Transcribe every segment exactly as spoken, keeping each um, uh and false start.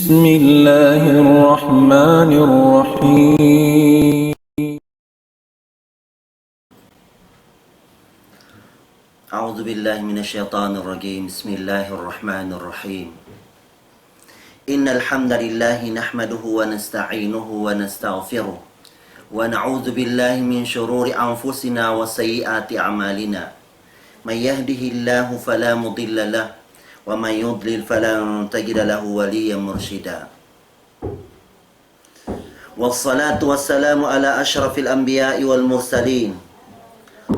بسم الله الرحمن الرحيم. أعوذ بالله من الشيطان الرجيم. بسم الله الرحمن الرحيم. إن الحمد لله نحمده ونستعينه ونستغفره، ونعوذ بالله من شرور أنفسنا وسيئات أعمالنا. من يهده الله فلا مضل له، ومن يضلل فلن تجد له وليا مرشدا. والصلاة والسلام على أشرف الأنبياء والمرسلين،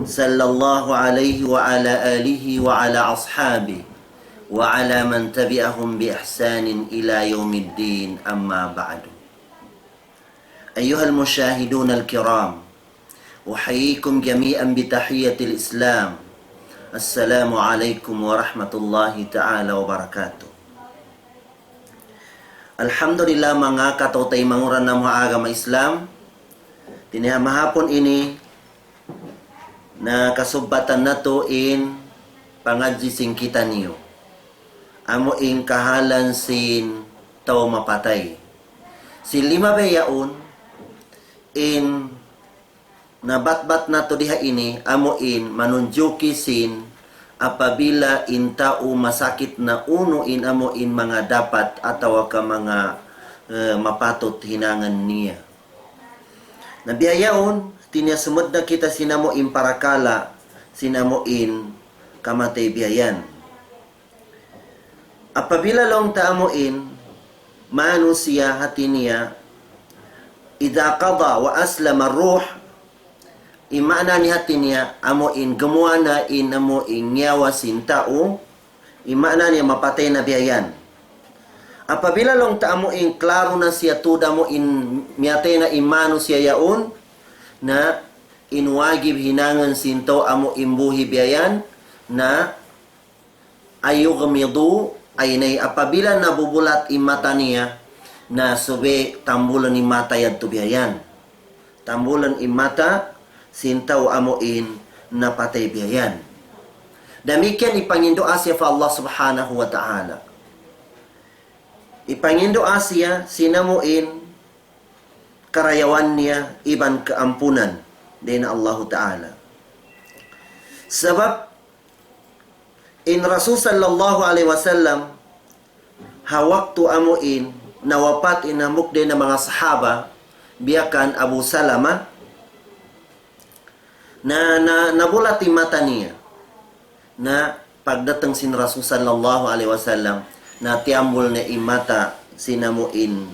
صلى الله عليه وعلى آله وعلى أصحابه وعلى من تبعهم بإحسان إلى يوم الدين، أما بعد. أيها المشاهدون الكرام، أحييكم جميعا بتحية الإسلام. السلام عليكم ورحمة الله تعالى وبركاته. Alhamdulillah, manga kataw-taymanghuran namu' ha agama Islam. Tiniha mahapun ini, na kasubbatan natu' in pangadji' sin kitaniyu. Amu in kahalan sin tau mapatay. Sin lima bihaun, in nabatbat natu' diha ini, amu in manunjuki sin apabila in tau masakit na unu in amu in manga dapat atawa ka manga, eh, mapatut hinangan niya. Na bihaun, tiniya sumud na kita sin amu in parakala', sin amu in kamatay bihaun. Apabila laung ta amu in manusiya' hati niya, إذا قضى وأسلم الروح, in maana niya hati niya, amu in gumuwa' na in amu in nyawa sin tau, in maana niya mapatay na bihaun. Apabila laung ta amu in klaru na siya tuud amu in miyatay na in manusiya' yaun, na in wajib hinangan sin tau amu in buhi' bihaun, na أن يغمض عينيه, apabila nabubulat in mata niya, na subay tambulun in mata yadtu bihaun. Tambulun in mata sin tau amu in napatay bihaun. Damikkiyan ipanginduwaa siya pa Allah Subhanahu wa Ta'ala. Ipanginduwaa siya sin amu in karayawan niya iban kaampunan dayn ha Allahu Ta'ala. Sabab in Rasul sallallahu alayhi wasallam, ha waktu amu in nawapat in hambuuk dayn ha manga sahaba, biya' kan Abu Salama, na, na, nabulat in mata niya. Na pagdatung sin Rasul sallallahu alayhi wasallam, na tiyambul na in mata sin amu in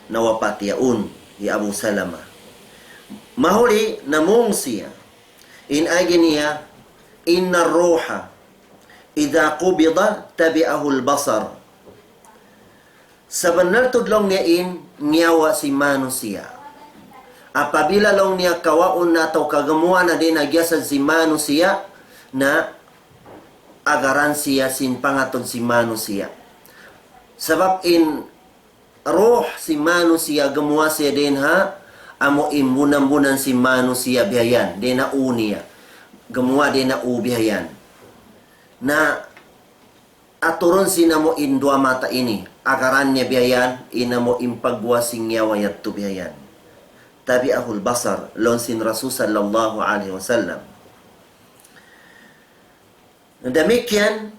nawapat yaun, hi Abu Salama. Mahuli namung siya. In agi niya, إن الروح إذا قبض تبعه البصر. Sabunnal tuud laung niya in nyawa sin manusiya'. Apabila laung niya kawaun na atawa ka gumuwa' na dayn ha jasad sin manusiya', na agaran siya sin pangatud sin manusiya'. Sabab in ruh sin manusiya' gumuwa' siya dayn ha amu in bunan-bunan sin manusiya' bihaun, dayn ha ū niya. Gumuwa' dayn ha ū bihaun. Na aturun sin amu in duwa mata ini, agaran niya bihaun, in amu in pagguwa' sin nyawa yadtu bihaun. تبعه البصر, laung sin Rasul sallallahu alayhi wasallam. Damikkiyan,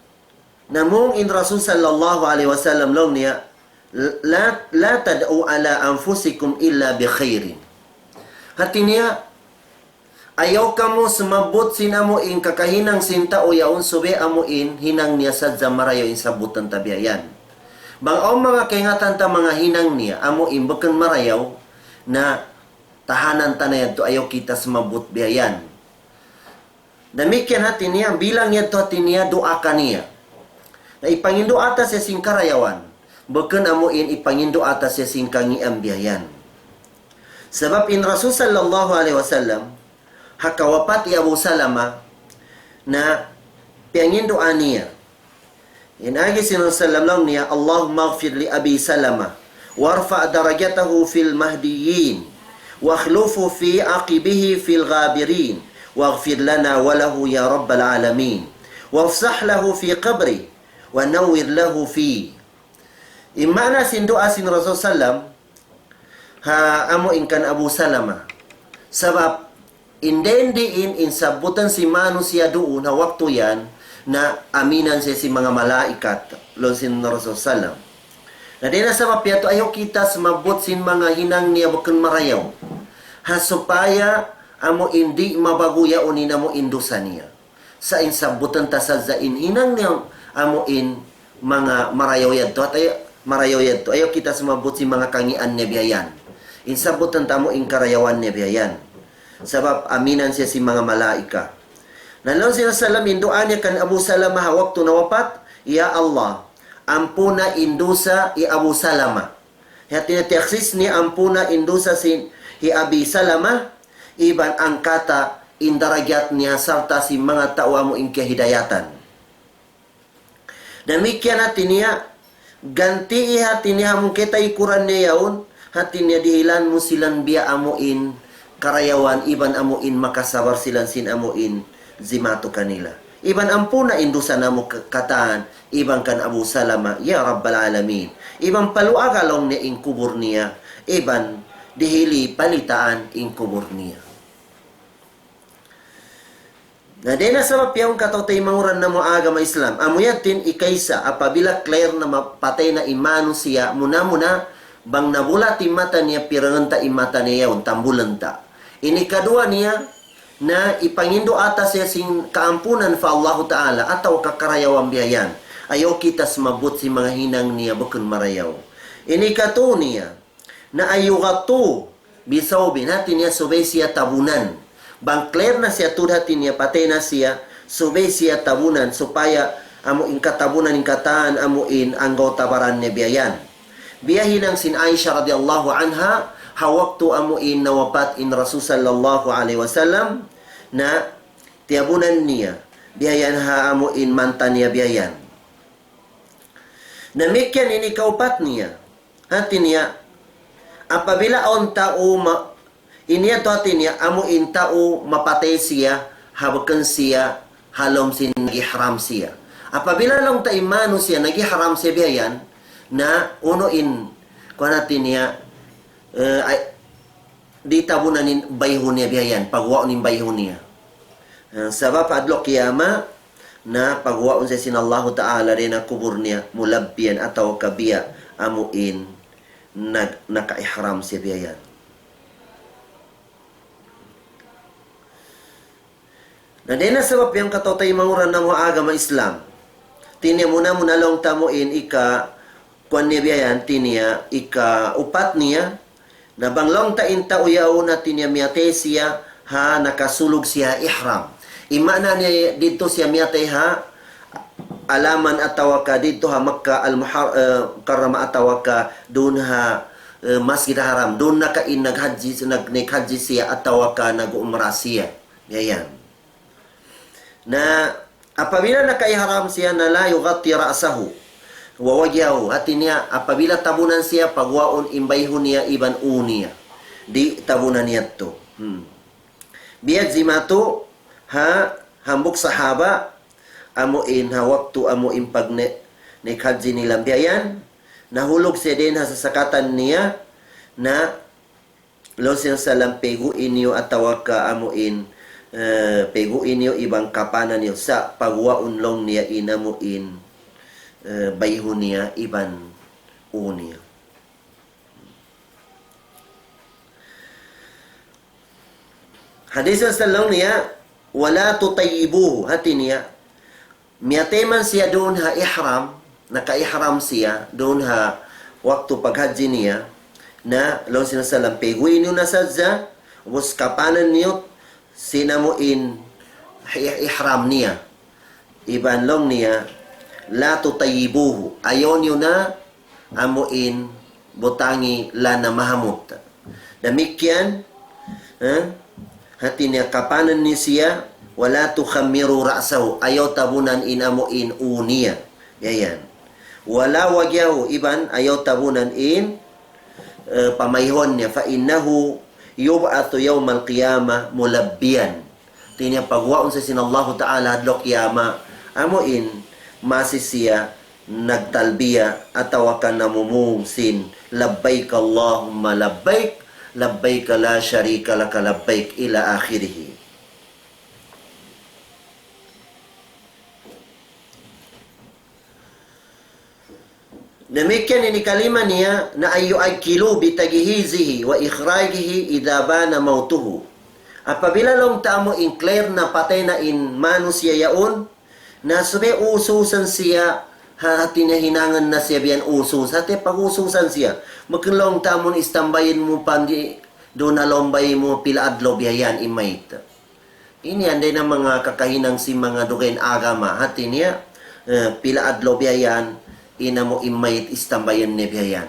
namung in Rasul sallallahu alayhi wasallam laung niya, لا، لا تدعوا على أنفسكم إلا بخير. Hati niya, ayaw kamu sumabbut sin amu in kakahinang sin tau yaun subay amu in hinang niya sadja marayaw in sabbutan ta bihaun. Bang awn manga kaingatan ta manga hinang niya, amu in bukun marayaw, na tahanan ta na yadtu, ayaw kita sumabbut bihaun. Damikkiyan hati niya, bilang yadtu hati niya, duwaa kaniya. Na ipanginduwaa ta siya sin karayawan. Bukun amu in ipanginduwaa ta siya sin kangīan bihaun. Sabab in Rasul sallallahu alayhi wasallam, ha kawapat hi Abu Salama, na piyanginduwaa niya. In agi sin Rasul sallam laung niya, اللهم اغفر لأبي سلمة وارفع درجته في المهديين واخلفه في عقبه في الغابرين واغفر لنا وله يا رب العالمين وافسح له في قبره ونور له فيه. In maana sin duwaa sin Rasul sallam, ha amu in kan Abu Salama. Sabab, in dindi in, in sabbutan sin manusiya' duun ha waktu yan, na aminan siya sin manga malaikat, laung sin Rasul sallam. Na dayn ha sabab yadtu ayaw kita sumabbut sin manga hinang niya bukun marayaw. Ha supaya amu in di' mabagu yaun in amu in dusa niya. Sa' in sabbutan ta sadja in hinang niya amu in manga marayaw yadtu. At ay-, marayaw yadtu. Ayaw kita sumabbut sin manga kangian niya biya' yan. In sabbutan ta amu in karayawan niya biya' yan. Sabab aminan siya sin manga malaikat. Na laung sin Rasul sallam in duwaa niya kan Abu Salama ha waktu nawapat, "Ya Allah, ampuna in dusa hi Abu Salama." Hati niya takhsis niya ampuna in dusa sin hi Abi Salama, iban angkata in darajat niya sarta' sin manga tau amu in kahidayatan. Damikkiyan hati niya, gantii hati niya amu in kitaykuran niya yaun, hati niya dihilan mu sila biya' amu in karayawan iban amu in makasabar sila sin amu in jimatu kanila. Iban ampuna in dusa namu' ka-, katan, iban kan Abu Salama, ya Rabbal Alamin. Iban paluaga laung niya in kubul niya, iban dihili palitaan in kubul niya. Na dayn ha sabab yaun kataw-taymanghuran namu' agama Islam. Amu yadtu in ikaisa, apabila clear na mapatay na in manusiya', muna-muna, bang nabulat in mata niya, pirangan ta in mata niya yaun, tambulan ta. Ini kaduwa niya, na ipanginduwaa ta siya sin kaampunan pa Allahu Ta'ala, atawa ka karayawan biya' yan. Ayaw kita sumabbut sin manga hinang niya bukun marayaw. Ini katu niya, na أن يغطوا بثوب, hati niya subay siya tabunan. Bang clear na siya tuud hati niya patay na siya, subay siya tabunan, supaya amu in katabunan in katan, amu in anggawta' baran niya biya' yan. Biya' hinang sin Aisha radiyallahu anha, ha waktu amu in nawapat in Rasul sallallahu alayhi wasallam, na tiyabunan niya, biya' yan ha amu in mantan niya biya' yan. Damikkiyan ini kaupat niya. Hati niya, apabila awn tau ma-, ini yadtu hati niya, amu in tau mapatay siya, ha bukun siya, ha lawm sin nag-ihram siya. Apabila laung ta in manusiya' nag-ihram siya biya' yan, na unu in, kuwan hati niya, eh, ay, di' tabunan in bayhu niya biya' yan, pagguwaun in bayhu niya. Eh, sabab adlaw kiyamat, na pagguwaun siya sin Allahu Ta'ala dayn ha kubul niya, mulabbiyan atawa ka biya' amu in nag-, naka-ihram siya biya' yan. Na dayn ha sabab yan kataw-taymanghuran namu' agama Islam. Hati niya muna-muna laung ta amu in ika, kuwan niya biya' yan, hati niya ikaupat niya, na bang laung ta in tau yaun hati niya miyatay siya ha nakasulug siya ihram. In maana niya didtu siya miyatay ha halaman atawa ka didtu ha Makkah al-Muhar-, eh, Mukarramah atawa ka duun ha, eh, Masjid Haram. Duun na ka in naghajji, nag-, naghajji siya atawa ka nag-umrah siya. Biya' yan. Na apabila naka-ihram siya na لا يغطي رأسه ووجهه. Hati niya, apabila tabunan siya, pagguwaun in bayhu niya iban ū niya. Di' tabunan yadtu. Hmm. Biya' jimatu ha hambuuk sahaba, amu in ha waktu amu in pag ne-, naghajji nila biya' yan, nahulug siya dayn ha sasakatan niya, na laung sin sallam, paygu'i niyu atawa ka amu in, eh, paygu'i niyu iban kapanan niyu sa' pagguwaun laung niya in amu in, eh, bayhu niya iban ū niya. Hadis sallam niya, ولا تطيبوه, hati niya, miyatay man siya duun ha ihram, naka-ihram siya duun ha waktu paghajji niya, na laung sin sallam, paygu'i niyu na sadja, ubus kapanan niyu sin amu in hi-, ihram niya. Iban laung niya, لا تطيبوه, ayaw niyu na amu in butangi lana mahamut. Damikkiyan, eh, hati niya kapanan niyu siya, ولا تخمروا رأسه, ayaw tabunan in amu in ū niya. Biya' yan. ولا وجهه, iban ayaw tabunan in, eh, pamayhun niya. فإنه يبعث يوم القيامة ملبيا. Hati niya pagguwaun siya sin Allahu Ta'ala adlaw kiyamat, amu in masi siya nagtalbiya atawa ka namumung sin, "Labbaik Allahumma labbaik, labbaik la sharika laka labbaik," ila akhirih. Damikkiyan in ikalima niya na أن يؤجلوا بتجهيزه وإخراجه إذا بان موته. Apabila laung ta amu in clear na patay na in manusiya' yaun, na subay ususan siya, ha, hati niya hinangun na siya biya' yan usus, hati pag-ususan siya. Bukun laung ta amun istambayin mu pa di, duun na laung bay mu pila adlaw biya' yan in mayit. Ini yan dayn ha manga kakahinang sin manga dugaing agama. Hati niya, eh, pila adlaw biya' yan, in amu in mayit istambayun niya biya' yan.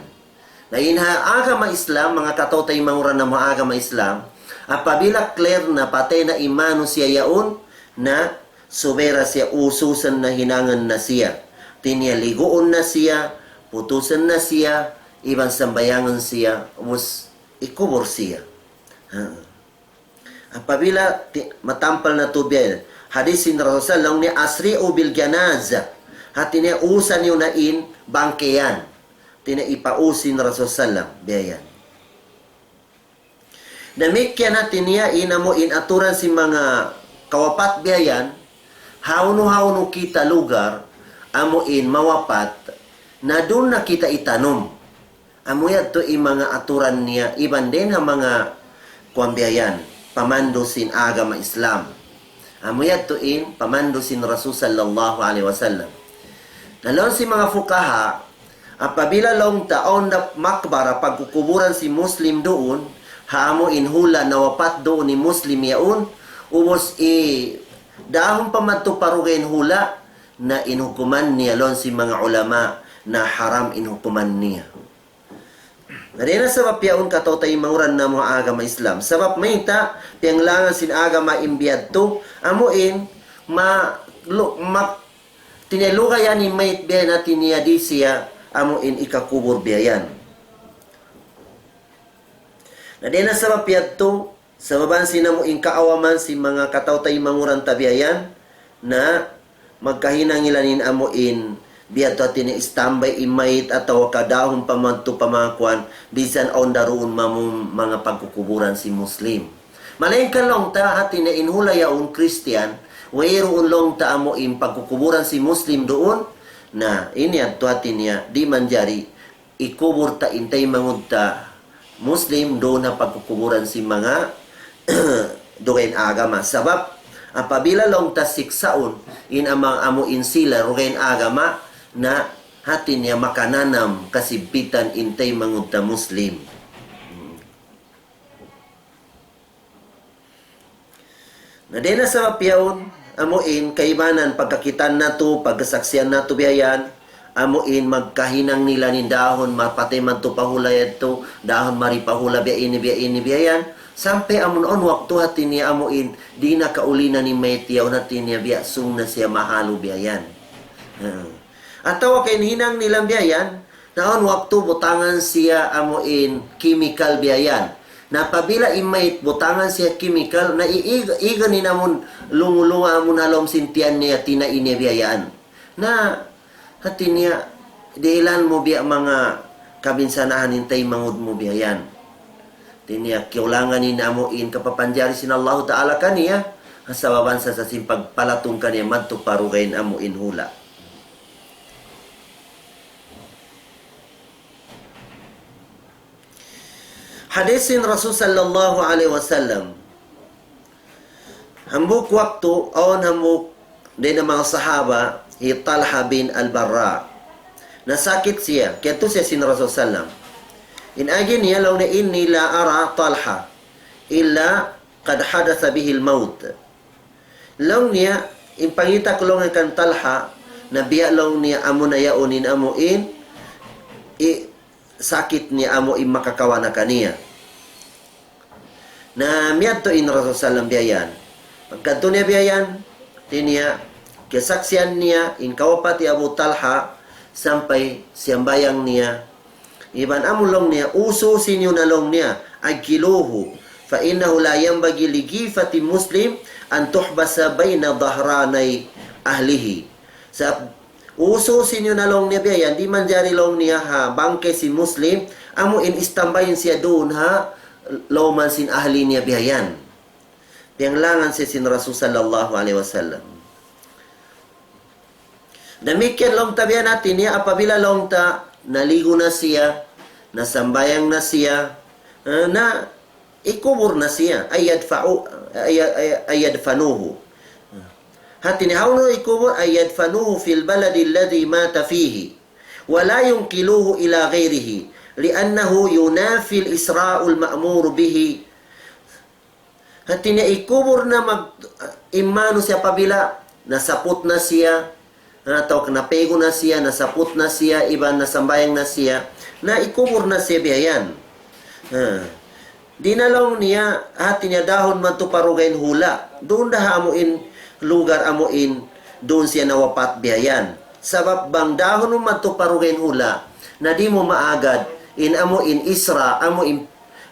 Na in ha agama Islam, manga kataw-taymanghuran namu' ha agama Islam, apabila clear na patay na in manusiya' yaun, na subay da siya ususan na hinangun na siya. Hati niya liguun na siya, putusun na siya, iban sambayangun siya, ubus ikubur siya. Ha. Apabila ti-, matampal na tuud biya' yan. Hadis sin Rasul sallam ni, "أسرعوا بالجنازة." Hati niya, usan niyu na in bangkay yan. Hati niya, ipaus sin Rasul sallam, biya' yan. Damikkiyan hati niya, in amu in aturan sin manga kawapat biya' yan, hawnu-hawnu kita lugar, amu in mawapat, na duun na kita itanum. Amu yadtu in manga aturan niya, iban dayn ha manga kuwan biya' yan, pamandu' sin agama Islam. Amu yadtu in pamandu' sin Rasul sallallahu alayhi wasallam. Na laung sin manga fuqaha, apabila laung ta awn da makbara pagkukuburan sin Muslim duun, ha amu in hula' nawapat duun in Muslim yaun, ubus i dahun pa madtu pa dugaing hula', na in hukuman niya laung sin manga ulama, na haram in hukuman niya. Na dayn ha sabab yaun kataw-taymanghuran namu' ha agama Islam. Sabab mayta', piyanglangan sin agama in biyadtu, amu in, ma-, lu-, ma-, hati niya lugayan in mayit biya' yan, hati niya di' siya, amu in ikakubur biya' yan. Na dayn ha sabab yadtu, sababan sin amu in kaawaman sin manga kataw-taymanghuran ta biya' yan, na magkahinang nila in amu in biyadtu hati niya istambay in mayit atawa ka dahun pa madtu pa manga kuwan, bisan awn da duun mamu-, manga pagkukuburan sin Muslim. Malayngkan laung ta hati niya in hula' yaun Kristiyan, wayruun laung ta amu in pagkukuburan sin Muslim duun, na ini yadtu hati niya di' manjari ikubur ta in taymanghud ta Muslim duun ha pagkukuburan sin manga dugaing agama. Sabab, apabila laung ta siksaun, in amang amu in sila dugaing agama, na hati niya makananam kasigpitan in taymanghud ta Muslim. Na dayn ha sabab yaun, amu in kaibanan pagkakitaan natu', pagkasaksian natu' biya' yan, amu in magkahinang nila in dahun, mapatay madtu pa hula' yadtu, dahun mari pa hula' biya' ini, biya' ini, biya' yan. Sampay amun awn waktu hati niya amu in, di' na kaulinan in mayit yaun hati niya biya' sung na siya mahalu biya' yan. Ha. Atawa ka in hinang nila biya' yan, na awn waktu butangan siya amu in chemical biya' yan. Na apabila in mayit butangan siya chemical, na i-, ig-, igan in amun lungu-lunga amun ha lawm sin tiyan niya, tinai niya biya' yan. Na hati niya, dihilan mu biya' manga kabinsanahan in taymanghud mu biya' yan. Hati niya, kiyaulangan in amu in kapapanjari sin Allahu Ta'ala kaniya, ha sababan sa, sa sin pagpalatung kaniya madtu pa dugaing amu in hula'. Hadis sin Rasul sallallahu alayhi wasallam. Hambuuk waktu, awn hambuuk dayn ha manga sahaba, hi Talha bin Al-Barra. Nasakit siya, kiyadtu siya sin Rasul sallam. In agi niya, laung niya, إني لا أرى طلحة إلا قد حدث به الموت. Laung niya, in pangita' ku laung kan Talha, na biya' laung niya amu na yaun in amu in, i-, sakit niya amu in makakawa' na kaniya. Na miyadtu in Rasul sallam biya' yan. Pagkadtu niya biya' yan, hati niya, kiyasaksian niya, in kawapat hi Abu Talha, sampay siyambahayang niya, iban amu laung niya, ususi niyu na laung niya, عجلوه، فإنه لا ينبغي لجيفة مسلم أن تحبس بين ظهراني أهله. Sa-, Ususin niyu na laung niya biya' yan, di' manjari laung niya ha bangkay sin Muslim, amu in istambayan siya duun ha lawman sin ahli niya biya' yan. Piyanglangan siya sin Rasul sallallahu alayhi wasallam. Damikkiyan laung ta biya' yan, hati niya apabila laung ta naligu na siya, nasambahayang na siya, eh, na ikubur na siya, أن يدفعوا، أن ي-، أن يدفنوه. Hati niya, hawnu ikubur, أن يدفنوه في البلد الذي مات فيه، ولا ينقلوه إلى غيره، لأنه ينافي الإسراء المأمور به. Hati niya, ikubur na mag-, in manusiya' apabila nasaput na siya, ha, atawa napegu na siya, nasaput na siya, iban nasambahayang na siya, na ikubur na siya biya' yan. Ha. Di' na laung niya, hati niya dahun madtu pa dugaing hula'. Duun da ha amu in lugar amu in duun siya nawapat biya' yan. Sabab bang dahun mu madtu pa dugaing hula', na di' mu maagad, in amu in isra, amu in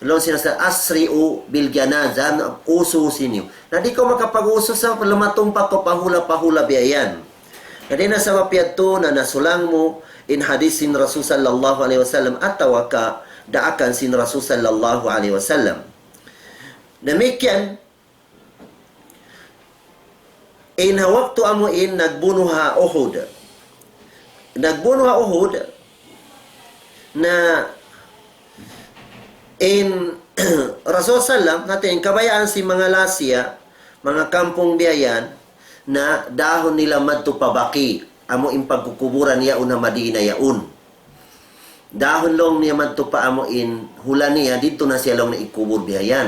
laung sin Rasul, أسرعوا بالجنازة, ususin niyu. Na di' kaw makapag-usus sa lumatumpak kaw pa hula', pa hula' biya' yan. Na di' na sabab yadtu na nasulang mu in hadis sin Rasul sallallahu alayhi wasallam atawa ka daakan sin Rasul sallallahu alayhi wasallam. Damikkiyan, in ha waktu amu in nagbunu ha Uhud. Nagbunu ha Uhud, na in Rasul sallam, hati in kabayaan sin manga lasiya, manga kampung biya' yan, na dahun nila madtu pa Baqi, amu in pagkukuburan yaun ha Madina yaun. Dahun laung niya madtu pa amu in hula' niya, didtu na siya laung niya ikubur biya' yan.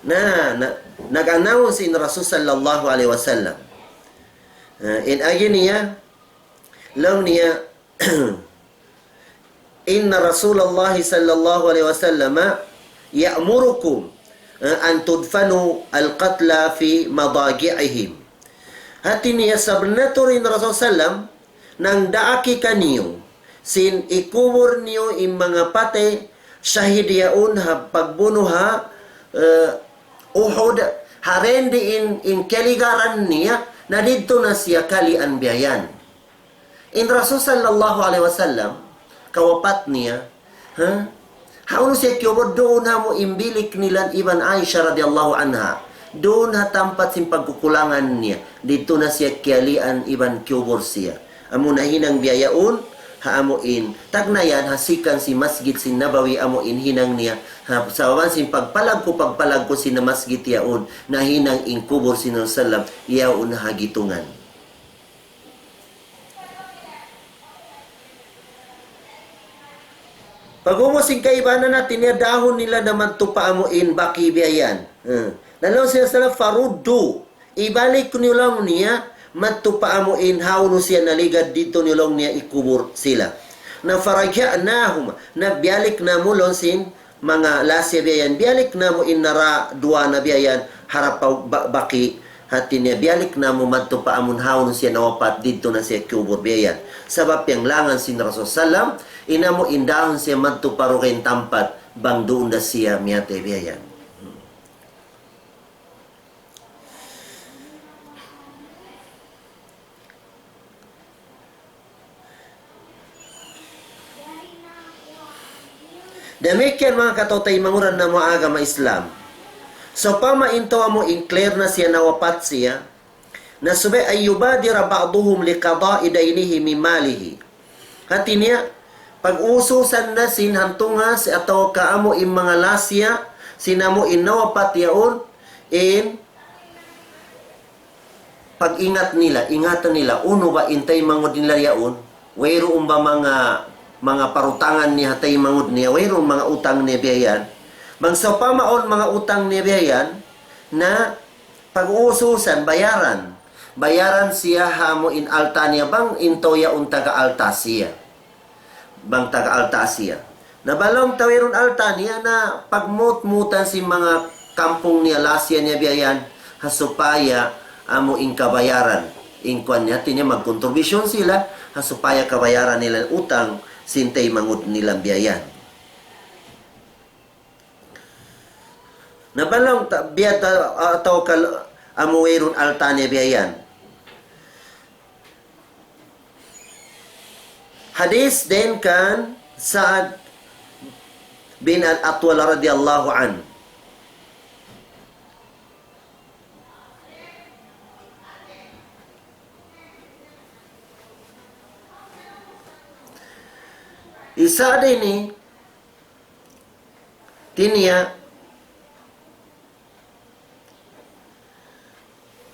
Na, na, nag-announce in Rasul sallallahu alayhi wasallam. Ah, in agi niya, laung niya, إن رسول الله صلى الله عليه وسلم يأمركم أن تدفنوا القتلى في مضاجعهم. Hati niya, sabunnal tuud in Rasul sallam, nagdaak kaniyu, sin ikubur niyu in manga patay, shahid yaun ha pagbunu ha, eh, Uhud, ha dindi in, in kaligaran niya, na didtu na siya kalian biya' yan. In Rasul sallallahu alayhi wasallam, kawapat niya, ha? Hawnu siya kiyubur? Duun ha amu in bilik nila iban Aisha radiyallahu anha. Duun ha tampat sin pagkukulangan niya. Didtu na siya kiyalian iban kiyubur siya. Amu nahinang biya' yaun, ha amu in, tagna' yan ha sikan sin Masjid sin Nabawi amu in hinang niya. Ha, sabab sin pagpalaggu', pagpalaggu' sin masjid yaun, nahinang in kubur sin Rasul sallam, yaun ha gitungan. Pag'ubus sin kaibanan hati niya dahun nila na madtu pa amu in Baqi biya' yan. Hmm. Na laung sin Rasul, فردوا. Ibalik niyu laung niya, madtu pa amu in hawnu siya naligad didtu niyu laung niya ikubur sila. Na فرجعناهم. Na biyalik namu' laung sin manga lasiya biya' yan, biyalik namu' in nara duwa na biya' yan, harap pa Ba-, Baqi, hati niya, biyalik namu' madtu pa amun hawnu siya nawapat, didtu na siya kiyubur biya' yan. Sabab piyanglangan sin Rasul sallam, in amu in dahun siya madtu pa dugaing tampat, bang duun da siya miyatay biya' yan. Damikkiyan manga kataw-taymanghuran namu' ha agama Islam. Sawpama in tau amu in clear na siya, nawapat siya, na subay أن يبادر بعضهم لقضاء دينه من ماله. Hati niya, pag-ususan na sin hantungas atawa ka amu in manga lasiya, sin amu in nawapat yaun, in pag-ingat nila, ingatan nila, unu ba in taymanghud nila yaun, wayruun ba manga, manga parutangan niya ha taymanghud niya, wayruun manga utang niya biya' yan. Bang sawpama awn manga utang niya biya' yan, na pag-uususan, bayaran. Bayaran siya ha amu in alta' niya bang in tau yaun taga alta' siya. Bang taga alta' siya. Na bang laung ta wayruun alta' niya na pagmutmutan sin manga kampung niya, lasiya niya biya' yan, ha supaya amu in kabayaran. In kuwan niya, hati niya magkontribusyon sila, ha supaya kabayaran nila utang sin taymanghud nila biya' yan. Na bang laung ta, biya' ta, atawa ka, amu wayruun alta' niya biya' yan. Hadith dayn kan Sa'ad bin Al-Atwal radiyallahu anhu. Hi Sa'ad ini, hatiniya,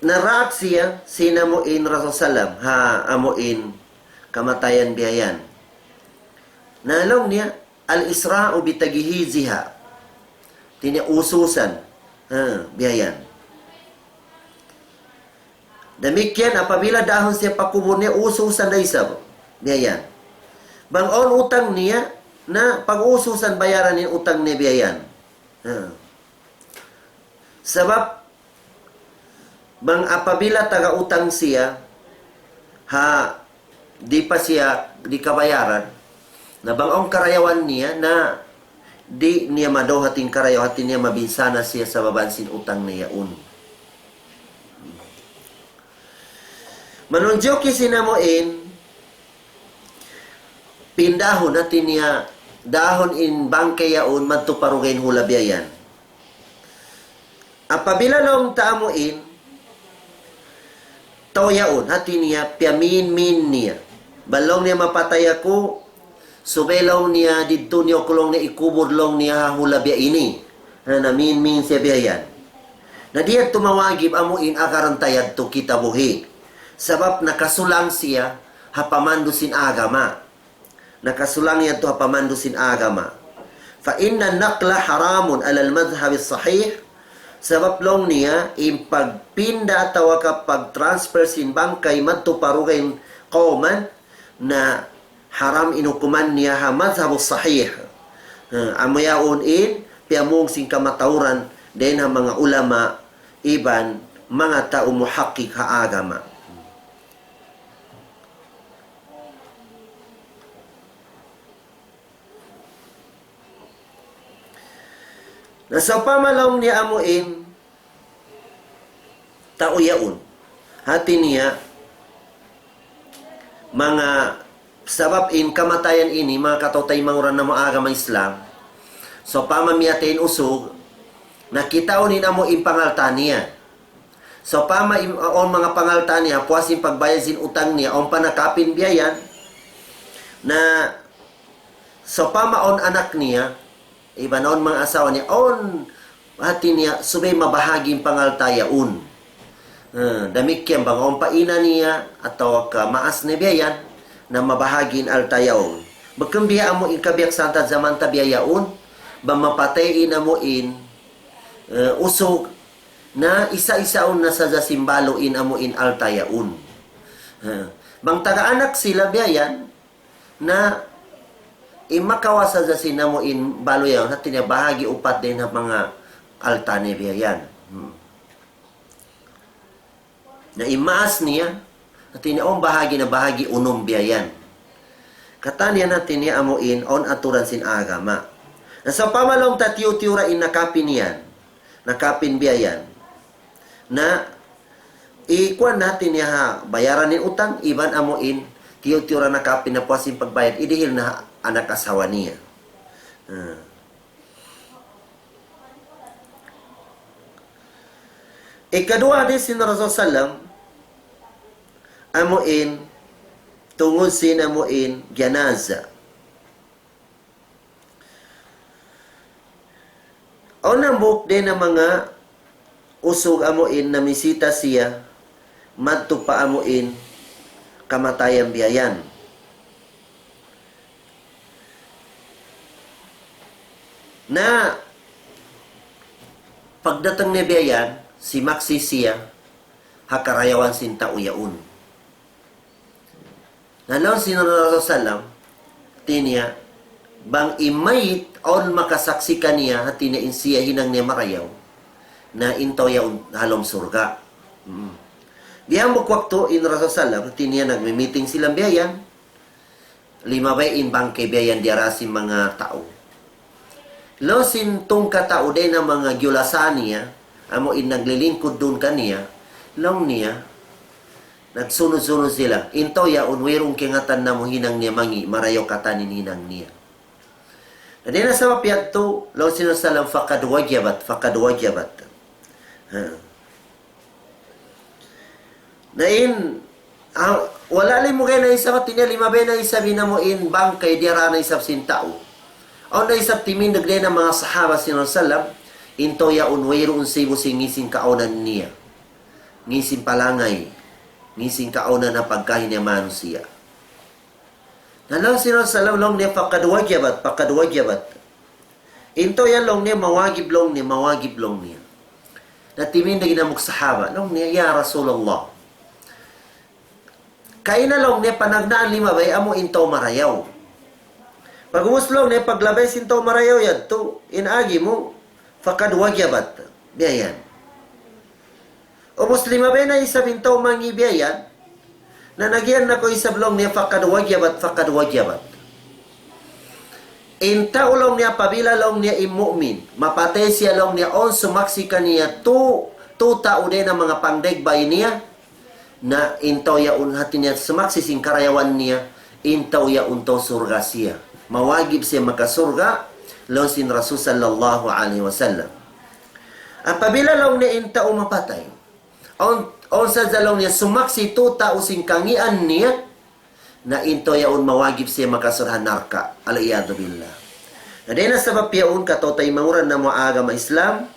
naraak siya sin amuin Rasul sallam, ha amuin kamatayan biya' yan. Na laung niya, الإسراع بتجهيزها. Hatiniya ususan, ha, biya' yan. Damikkiyan apabila dahun siya pa kubul niya, ususan da isab. Biya' yan. Bang awn utang niya, na pag-ususan bayaran in utang niya biya' yan. Ha. Sabab, bang apabila taga utang siya, ha, di' pa siya, di' kabayaran, na bang awn karayawan niya, na di' niya madawhat in karayaw, hatiniya mabinsana siya sabab sin utang niya yaun. Manunjuki sin amuin, pindahun, hatiniya dahun in bangkay yaun madtu pa dugaing hula' biya' yan. Apabila laung ta amuin, tau yaun, hatiniya piyaminmin niya. Bang laung niya mapatay aku, subay laung niya didtu niyu aku laung niya ikubul laung niya ha hula' biya' ini. Na, naminmin siya biya' yan. Na di' yadtu mawajib amuin agaran ta yadtu kita buhi'. Sabab nakasulang siya ha pamandu' sin agama. Nakasulang yadtu ha pamandu' sin agama. فإن النقل حرام على المذهب الصحيح. Sabab laung niya, in pagpinda atawa ka pag-transfer sin bangkay madtu pa dugaing kawman, na haram in hukuman niya ha madhhab sahih. Ha, amu yaun in piyamung sin kamatauran dayn ha manga ulama iban manga tau muhaqqiq ha agama. Na sawpama laung niya amuin tau yaun. Hatiniya, manga sabab in kamatayan ini, manga kataw-taymanghuran namu' agama Islam. Sawpama miyatay in usug, na kitaun in amuin pangalta' niya. Sawpama in, awn manga pangalta' niya, puas in pagbayad sin utang niya, awn pa nakapin biya' yan. Na sawpama awn anak niya, iban awn manga asawa niya, awn hatiniya subay mabahagi' in pangalta' yaun. Eh, damikkiyan bang awn pa ina' niya, atawa ka maas niya biya' yan, na mabahagi' in alta' yaun. Bukun biya' amu in kabiyaksahan ta jaman ta biya' yaun, bang mapatay in amuin, eh, usug, na isa-isaun na sadja sin balu' in amuin alta' yaun. Eh, bang taga anak sila biya' yan, na in makawa' sadja sin amuin balu' yaun, hatiniya bahagi' upat dayn ha manga alta' niya biya' yan. Hmm. Na in maas niya, hatiniya awn bahagi' na bahagi' unum biya' yan. Katan yan hatiniya amuin awn aturan sin agama. Na sawpama laung ta tiyu'-tiyu' ra in nakapin yan, nakapin biya' yan. Na ikuan na hatiniya ha bayaran in utang, iban amuin tiyu'-tiyu' ra nakapin na puas in pagbayad, idihil na ha anak asawa niya. Ah. Ikaduwa hadith sin Rasul sallam, amuin tungud sin amuin janaza. Awn hambuuk dayn ha manga usug amuin namisita siya madtu pa amuin kamatayan biya' yan. Na pagdatung niya biya' yan, simaksi' siya ha karayawan sin tau yaun. Na laung sin Rasul sallam, hatiniya, bang in mayit awn makasaksi' kaniya, hatiniya in siya hinang niya marayaw, na in tau yaun ha lawm surga'. Mm. Biya' hambuuk waktu in Rasul sallam, hatiniya nagmi-meeting sila biya' yan. Limabay in bangkay biya' yan diyara sin manga tau. Laung sin tungka' tau dayn ha manga giyulasahan niya, amu in naglilingkud duun kaniya, laung niya, Nagsunud-sunud sila. In tau yaun, wayruun kaingatan namu' hinang niya mangi', marayaw katan in hinang niya. Na dayn ha sabab yadtu, laung sin Rasulullah, فقد وجبت، فقد وجبت. Ha. Na in, ah, wala' limugay na isab, hati niya limabay na isab in amu in bangkay, diyara na isab sin tau. Awn na isab timindug dayn ha manga sahaba sin Rasulullah, in tau yaun wayruun sibu' sin ngī' sin kaunan niya. Ngī' sin palangay, ngī' sin kaunan ha pagkahi niya manusiya'. Na laung sin Rasulullah, laung niya, فقد وجبت، فقد وجبت. In tau yan laung niya, mawajib laung niya, mawajib laung niya. Na timindug in hambuuk sahaba, laung niya, "Ya Rasulullah, kaina laung niya panagnaan limabay amu in tau marayaw." Pag'ubus laung niya, paglabay sin tau marayaw yadtu, in agi mu, فقد وجبت. Biya' yan. Ubus limabay na isab in tau mangi' biya' yan. Na nagiyan na kaw isab laung niya, فقد وجبت، فقد وجبت. In tau laung niya, apabila laung niya in mu'min, mapatay siya laung niya, awn sumaksi' kaniya tu, tu tau dayn ha manga pangdagbay niya, na in tau yaun hati niya sumaksi' sin karayawan niya, in tau yaun tau surga' siya. Mawajib siya makasurga', laung sin Rasul sallallahu alayhi wasallam. Apabila laung niya in tau mapatay, awn, awn sadja laung niya sumaksi' tu tau sin kangīan niya, na in tau yaun mawajib siya makasul ha narka'. العياذ بالله. Na dayn ha sabab yaun, kataw-taymanghuran namu' agama Islam,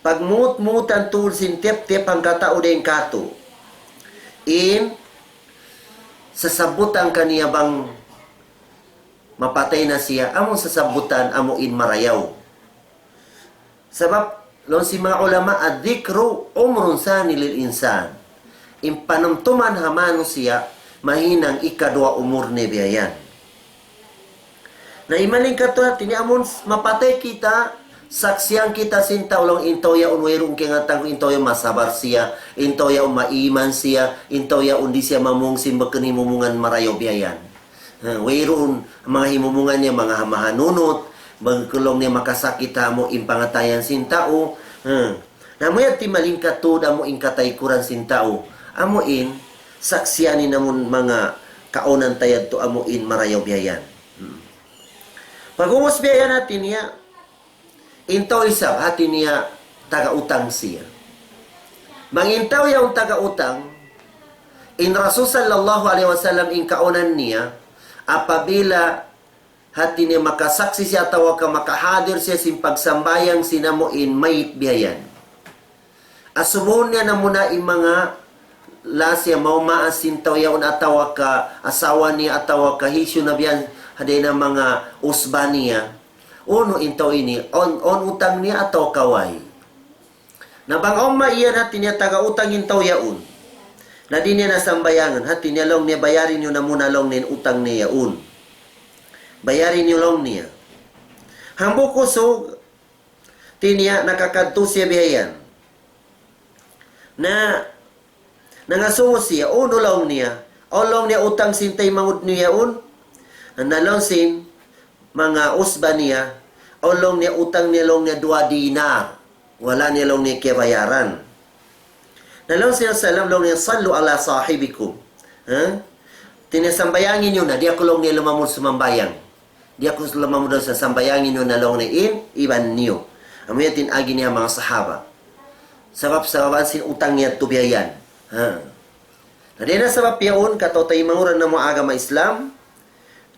pagmut-mutan tuud sin tiyap-tiyap hangkatau dayn kātu'. In sasabbutan kaniya bang mapatay na siya, amu in sasabbutan amu in marayaw. Sabab, laung sin manga ulama, الذكر عمر ثاني للإنسان. In panumtuman ha manusiya', mahinang ikaduwa umur niya biya' yan. Na in malingkat tuud hati niya amun mapatay kita, saksian kita sin tau laung in tau yaun wayruun kaingatan ku, in tau yaun masabar siya, in tau yaun maiman siya, in tau yaun di' siya mamung sin bukun himumungan marayaw biya' yan. Ha, wayruun manga himumungan niya, manga mahanunut, bang laung niya makasakit amu in pangatayan sin tau. Ha. Na amu yadtu in malingkat tuud amu in kataykuran sin tau. Amu in saksian in amun manga kaunan ta yadtu amu in marayaw biya' yan. Hmm. Pag'ubus biya' yan hati niya, in tau isab, hati niya taga utang siya. Bang in tau yaun taga utang, in Rasul sallallahu alayhi wasallam in kaunan niya, apabila hati niya makasaksi' siya atawa ka makahadir siya sin pagsambahayang sin amu in mayit biya' yan. Asubuhun niya na muna in manga lasa niya, maumaas sin tau yaun atawa ka asawa niya atawa ka hisiyu na biya' yan, ha dayn ha manga usba niya. Unu in tau ini, awn, awn utang niya atawa ka way. Na bang awn maiyan hati niya taga utang in tau yaun. Na di' niya na sambahayangan, hati niya laung niya bayari niyu na muna laung niya in utang niya yaun. Bayari niyu laung niya. Hambuuk kusug, hati niya nakakadtu siya biya' yan. Na nangasubu siya, unu laung niya, awn laung niya utang sin taymanghud niyu yaun. Na laung sin manga usba niya, awn laung niya utang niya laung niya duwa dinar. Wala' niya laung niya kiyabayaran. Na laung sin Rasul laung niya, صلوا على صاحبكم. Ha? Hati niya sambahayangi niyu na, di' aku laung niya lumamud sumambahayang. Di' aku lumamud sa, sambahayangi niyu na laung niya in iban niyu. Amu yan in agi niya manga sahaba. Sabab, sababan sin utang niya tu biya' yan. Ha. Na dayn ha sabab yaun, kataw-taymanghuran namu' agama Islam.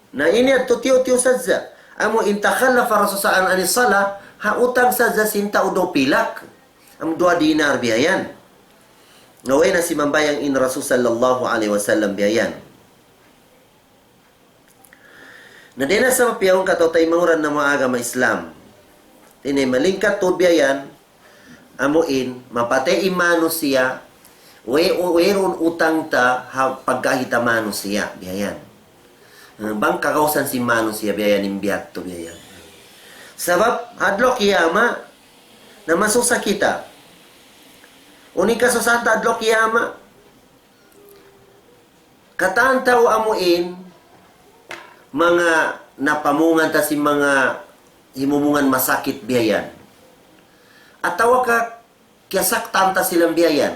Na ini yadtu tiyu'-tiyu' sadja. Amu in تخلف الرسول صلى الله عليه وسلم عن الصلاة, ha utang sadja sin tau duwa pilak. Amu duwa dinar biya' yan. Na way na simambahayang in Rasul sallallahu alayhi wasallam biya' yan. Na dayn ha sabab yaun, kataw-taymanghuran namu' agama Islam. Ini malingkat tuud biya' yan, amu in, mapatay in manusiya', way, wayruun utang ta ha pagkahi ta manusiya', biya' yan. Eh, bang kagausan sin manusiya', biya' yan in biya' yadtu, biya' yan. Sabab, ha adlaw kiyamat, na masusa kita. Unu in kasusahan ta ha adlaw kiyamat, katan tau amu in, manga napamungan ta sin manga himumungan masakit biya' yan. Atawa ka kiyasaktan ta sila biya' yan.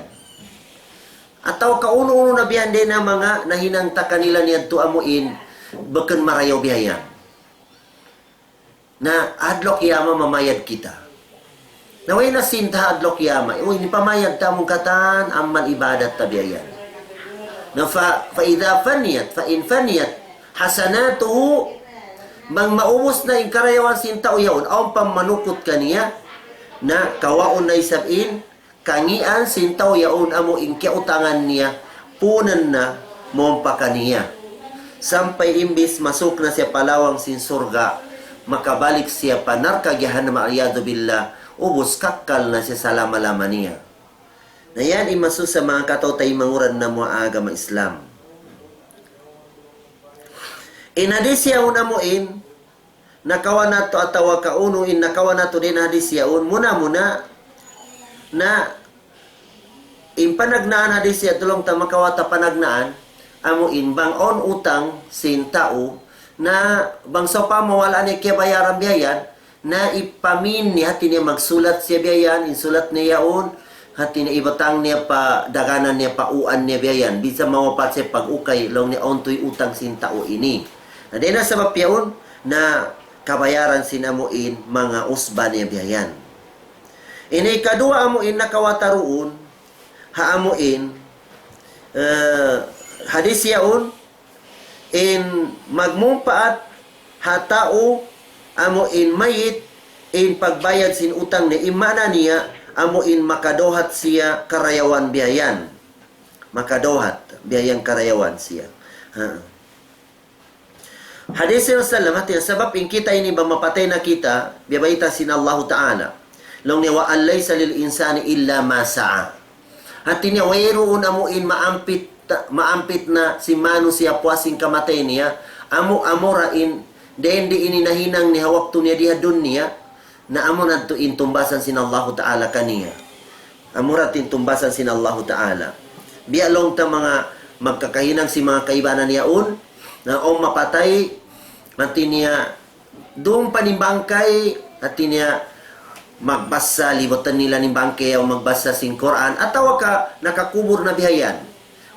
Atawa kaunu-unu na biya' yan dayn ha manga nahinang ta kanila niyadtu amu in bukun marayaw biya' yan. Na adlaw kiyamat mamayad kita. Na way na sin ta ha adlaw kiyamat. Uy, ini pamayad ta amu in katan amal ibadat ta biya' yan. Na fa, فإذا فنيت، فإن فنيت حسناته, bang maubus na in karayawan sin tau yaun, awn pa manukut kaniya, na kawaun na isab in kangīan sin tau yaun amu in kiyautangan niya, puunan na mawn pa kaniya. Sampay imbis masuk na siya pa lawang sin surga', makabalik siya pa narka' jahannam, والعياذ بالله, ubus kakkal na siya salama-lama niya. Na yan in masusa manga kataw-taymanghuran namu' ha agama Islam. In hadis yaun amu in, nakawa' natu' atawa kaunu in nakawa' natu' dayn ha hadis yaun, muna-muna, na in panagnaan hadis yaun, laung ta makawa' ta panagnaan, amu in bang awn utang sin tau, na bang sawpama wala' niya kiyabayaran biya' yan, na ipamin niya, hati niya magsulat siya biya' yan, in sulat niya yaun, hati niya ibatang niya pa daganan niya, pa uan niya biya' yan, bisan mawapat siya pag-ukay, laung niya awn tuy utang sin tau ini. Na dayn ha sabab yaun, na kabayaran sin amu in manga usba niya biya' yan. Ini kaduwa amu in nakawa' ta duun, ha amu in, eh, hadis yaun, in magmumpaat ha tau amu in mayit, in pagbayad sin utang niya, in maana niya, amu in makadawhat siya karayawan biya' yan. Makadawhat, biya' yan karayawan siya. Ha. Hadis sin Rasulullah, hati niya sabab in kita ini bang mapatay na kita, biya' bayta' sin Allahu Ta'ala. Laung niya, وأن ليس للإنسان إلا ما سعى. Hati niya, wayruun amu in maampit, maampit na sin manusiya' puas sin kamatay niya, amu, amura in, dayn di ini nahinang niya ha waktu niya di ha dunya, na amu na tuud in tumbasan sin Allahu Ta'ala kaniya. Amura tuud in tumbasan sin Allahu Ta'ala. Biya' laung ta manga magkakahinang sin manga kaibanan yaun, na awn mapatay, hati niya, dum pa in bangkay, hati niya, magbasa, libutan nila in bangkay, o magbasa sin Qur'an, atawa ka nakakubul na biya' yan.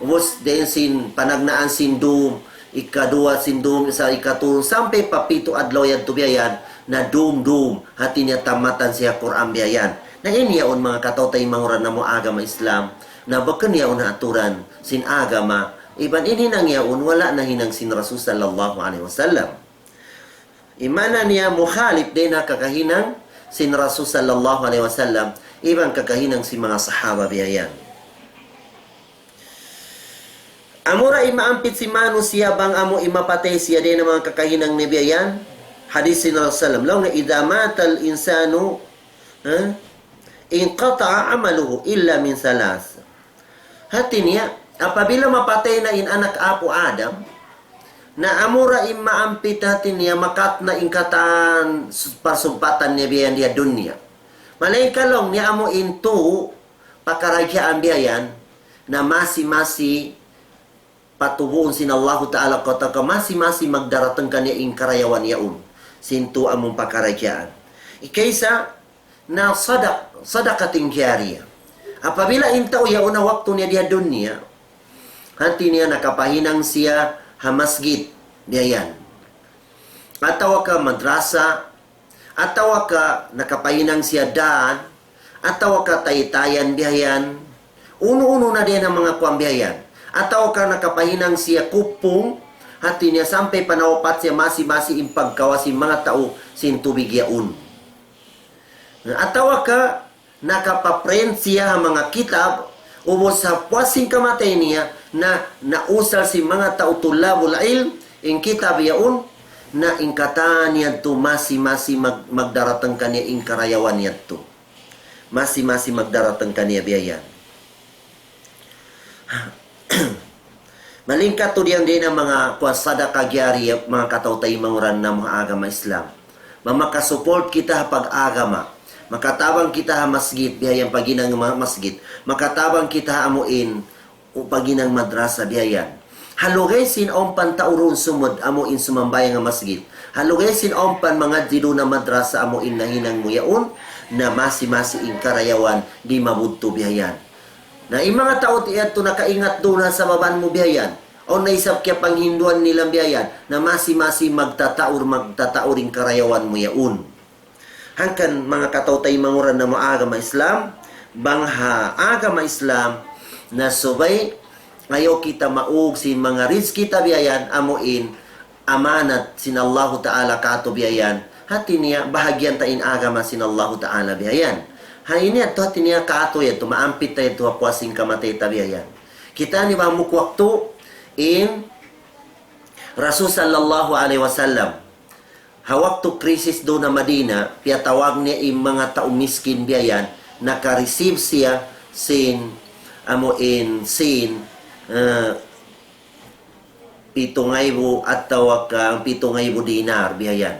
Ubus dayn sin panagnaan sin dum, ikaduwa sin dum, sa ikatulung, sampay pa pitu adlaw yadtu biya' yan, na dum-dum, hati niya tamatan siya Qur'an biya' yan. Na in yaun manga kataw-taymanghuran namu' agama Islam, na bukun yaun ha aturan sin agama, iban in hinang yaun wala' nahinang sin Rasul sallallahu alayhi wasallam. In maana niya mukhalif dayn ha kakahinang sin Rasul sallallahu alayhi wasallam, iban kakahinang sin manga sahaba biya' yan. Amura in maampit sin manusiya' bang amu in mapatay siya dayn ha manga kakahinang niya biya' yan. Hadis sin Rasul sallam, laung niya, إذا مات الإنسان، ha? انقطع عمله إلا من ثلاث. Hati niya, apabila mapatay na in anak apu' Adam, na amura in maampit hati niya makat na in katan su-, pasumpatan niya biya' yan di ha dunya. Malayngkan laung niya amu in tū pakaragyaan biya' yan, na masi-masi patubuun sin Allahu Ta'ala, kata ka masi-masi magdaratang kaniya in karayawan yaun. Sin tū amun pakaragyaan. Ikaysa, na sadaq-, sadaqatin jariyah. Apabila in tau yaun ha waktu niya di ha dunya, hati niya nakapahinang siya ha masjid, biya' yan. Atawa ka madrasa, atawa ka nakapahinang siya dān, atawa ka taytayan biya' yan. Unu-unu na dayn ha manga kuwan biya' yan. Atawa ka nakapahinang siya kupung, hati niya sampay pa nawapat siya masi-masi in pagkawa' sin manga tau sin tubig yaun. Atawa ka nakapaprint siya ha manga kitab, ubus ha puas sin kamatay niya, na nausal sin manga tau tullabul ilm, in kitab yaun, na in katan yadtu masi-masi mag-, magdaratang kaniya in karayawan yadtu. Masi-masi magdaratang kaniya biya' yan. Malingkat tuud yan dayn ha manga kuwan sadaqah jariyah, manga kataw-taymanghuran namu' ha agama Islam. Bang makasupport kita ha pag-agama. Makatabang kita ha masjid, biya' yan paghinang ma-, masjid. Makatabang kita ha amu in, o paghinang madrasa, biya' yan. Ha lugay sin awn pa in tau duun sumud, amu in sumambahayang ha masjid. Ha lugay sin awn pa in mangadji' duun ha madrasa, amu in nahinang mu yaun, na masi-masi in karayawan, di' mabudtu biya' yan. Na in manga tau ti yadtu nakaingat duun ha sababan mu biya' yan. Awn na isab kiyapanghinduan nila biya' yan. Na masi-masi magtataur, magtataur in karayawan mu yaun. Hangkan manga kataw-taymanghuran namu' agama Islam, bang ha agama Islam, na subay, ayaw kita maug sin manga rizki ta biya' yan, amu in amanat sin Allahu Ta'ala kātu' biya' yan. Hati niya, bahagian ta in agama sin Allahu Ta'ala biya' yan. Ha ini yadtu hati niya kātu' yadtu, maampit ta yadtu ha puas sin kamatay ta biya' yan. Kita' niyu ba hambuuk waktu in Rasul sallallahu alayhi wasallam. Ha waktu krisis duun ha Madina, piyatawag niya in manga tau miskin biya' yan, naka-receive siya sin, amu in sin, eh, pitu ngaibu atawa ka pitu ngaibu dinar biya' yan.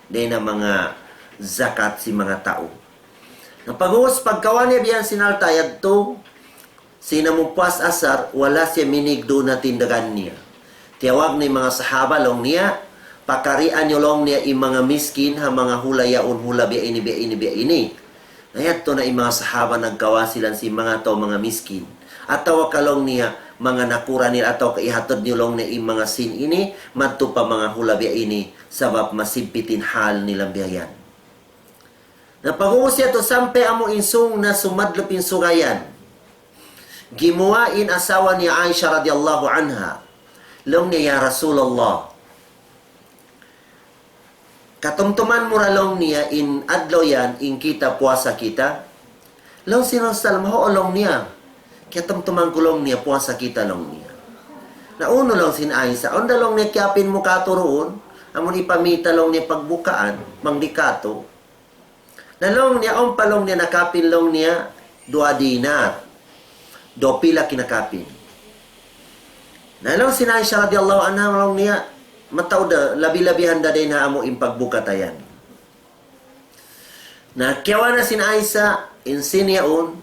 Dayn ha manga zakat sin manga tau. Na pag'ubus pagkawa' niya biya' yan sin alta' yadtu, sin amu puas asar, wala' siya minig duun ha tindagan niya. Tiyawag niya in manga sahaba laung niya, pakarian niyu laung niya in manga miskin, ha manga hula yaun hula biya' ini, biya' ini, biya' ini. Na yadtu na in manga sahaba nagkawa' sila sin manga tau manga miskin. Atawa ka laung niya, manga nakura' nila atawa ka ihatud niyu laung niya in manga sin ini, madtu pa manga hula biya' ini, sabab masigpit in hal nila biya' yan. Na pag'ubus yadtu sampay amu in sung na sumadlup in suga yan. Gimuwa' in asawa ni Aisha radiyallahu anha. Laung niya, "Ya Rasulullah, katumtuman mu ra laung niya in adlaw yan in kita puasa kita?" Laung sin Rasul, "Huun laung niya. Kiyatumtuman ku laung niya puasa kita laung niya." Na unu laung sin Aisha, "Unda laung niya kiyapin mu kātu' duun, amun ipamita laung niya pagbukaan, bang di' kātu'." Na laung niya, awn pa laung niya nakapin laung niya, duwa dinar. Duwa pilak in nakapin. Na laung sin Aisha radiyallahu anha laung niya, mataud da, labi-labihan da dayn ha amu in pagbuka ta yan. Na kiyawa' na sin Aisha, in sin yaun,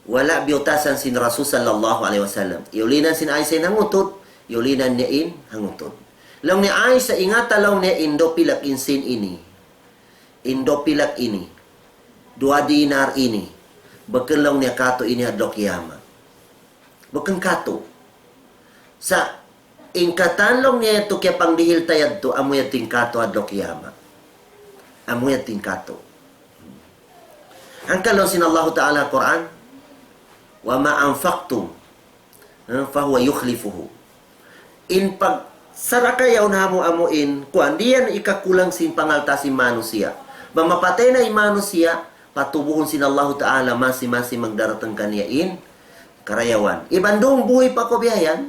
wala' biyutasan sin Rasul sallallahu alayhi wasallam. Iyulinan sin Aisha in hangutud, iyulinan niya in hangutud. Laung niya Aisha, ingata laung niya in duwa pilak in sin ini. In duwa pilak ini. Duwa dinar ini. Bukun laung niya kātu' ini adlaw kiyamat. Bukun kātu'. Sa' in katan laung niya yadtu kiyapangdihil ta yadtu, amu yadtu in kātu' adlaw kiyamat. Amu yadtu in kātu'. Hangkan laung sin Allahu Ta'ala Qur'an, "وما أنفقتم، eh, فهو يخلفه." In pagsadaka yaun ha amu-amu in, kuwan, di' yan ikakulang sin pangalta' sin manusiya'. Bang mapatay na in manusiya', patubuhun sin Allahu Ta'ala masi-masi magdaratang kaniya in karayawan. Iban duun buhi' pa kaw biya' yan,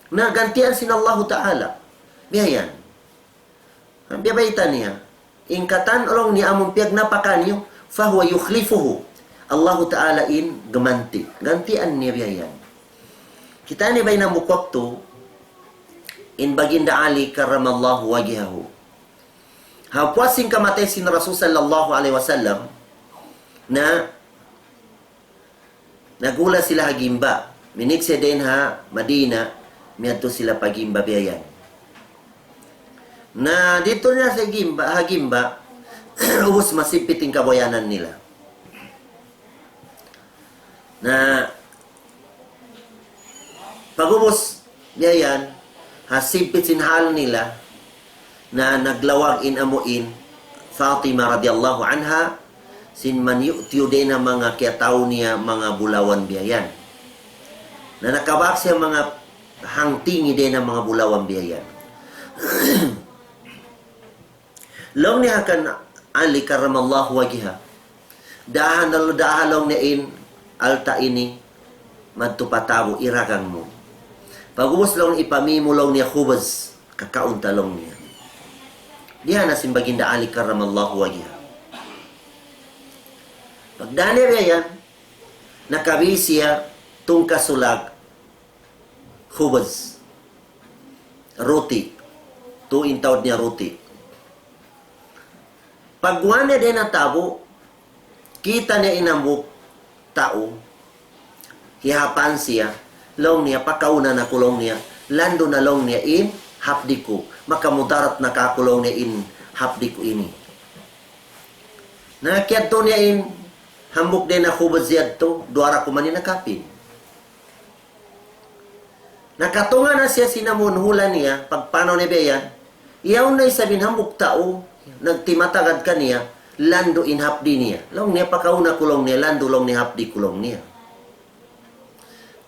na gantian sin Allahu Ta'ala. Biya' yan. Biya' bayta' niya. In katan laung niya amun piyagnapaka niyu, فهو يخلفه. Allahu Ta'ala in gumanti'. Gantian niya biya' yan. Kita' niyu ba in hambuuk waktu, in Baginda Ali karramallahu wajhahu. Ha puas sin kamatay sin Rasul sallallahu alayhi wasallam, na naghula' sila ha gimba. Minig sila dayn ha Madina, miyadtu sila pa gimba biya' yan. Na didtu na sa gimba, ha gimba, ubus masigpit in kabuhianan nila. Na pag'ubus biya' yan, ha sigpit sin hal nila, na naglawag in amu in Fatima radiyallahu anha, sin manyu'-tiyu' dayn ha manga kiyatau niya manga bulawan biya' yan. Na nakabak siya manga hangtingi dayn ha manga bulawan biya' yan. Laung niya kan Ali karramallahu wajhahu, "Daaha na, daaha laung niya in alta' ini, madtu pa tabu' iragang mu. Pag'ubus laung ipamī mu laung niya khubuz, kakaun ta laung niya." Diyā na sin Baginda Ali karramallahu wajhahu. Pagdā niya biya' yan, nakabī siya tungka' sulag khubuz, ruti. Tū in taud niya ruti. Pagguwa' niya dayn ha tabu', kita' niya in hambuuk tau, hiyapan siya, laung niya, "Pakaunan aku," laung niya, "landu' na," laung niya, "in hapdi' ku, makamudarat na kāku'," laung niya, "in hapdi' ku ini." Na kiyadtu niya in Hambuuk dayn ha khubuz yadtu, duwa ra kuman in nakapin. Nakatunga' na siya sin amun hula niya, pagpanaw niya biya' yan. Yaun na isab in hambuuk tau, nagtimatagad kaniya, landu' in hapdi' niya. Laung niya, pakauna ku laung niya, landu' laung niya hapdi' ku laung niya.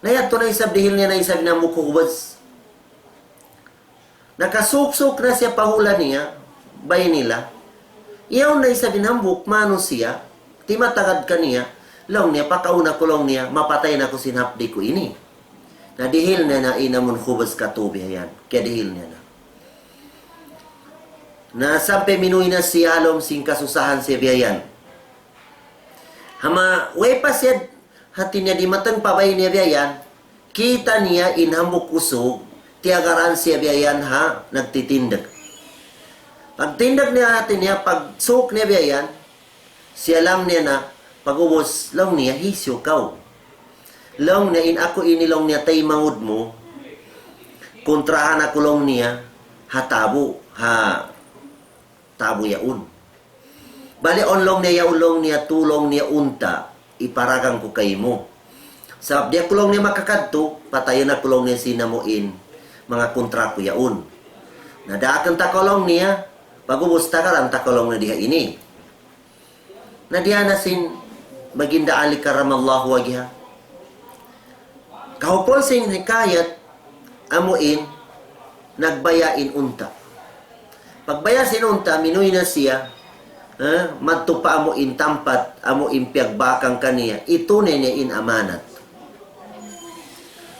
Na yadtu na isab dihil niya na isab in hambuuk khubuz. Nakasuuk-suuk na siya pa hula niya, bay nila. Yaun na isab in hambuuk manusiya', timatagad kaniya, laung niya, pakauna ku laung niya, mapatay na aku sin hapdi' ku ini. Na dihil niya na in amun khubuz katu' biya' yan, kiyadihil niya na. Na sampay minuwi' na siya ha lawm sin kasusahan siya biya' yan. Hama, way pa siya, hati niya dimatang pa bay niya biya' yan, kita' niya in hambuuk usug, tiyagaran siya biya' yan ha, nagtitindag. Pagtindag niya hati niya, pagsuuk niya biya' yan, siya laung niya na, pag'ubus, laung niya, hisiyu kaw? Laung niya, in aku ini laung niya, taymanghud mu, kuntrahan aku laung niya, ha tabu', ha tabu' yaun. Bali' awn laung niya yaun laung niya tu laung niya unta', iparagang ku kaymu. Sabab di' aku laung niya makakadtu, patayun aku laung niya sin amu in manga kuntra ku yaun. Na daakan ta kaw laung niya, pag'ubus tagaran ta kaw laung niya diha ini. Na diyā na sin Baginda Ali karramallahu wajhah. Kahupul sin hikayat, amu in nagbaya' in unta'. Pagbaya' sin unta', minuwi' na siya, eh, madtu pa amu in tampat, amu in piyagbakang kaniya, itunay niya in amanat.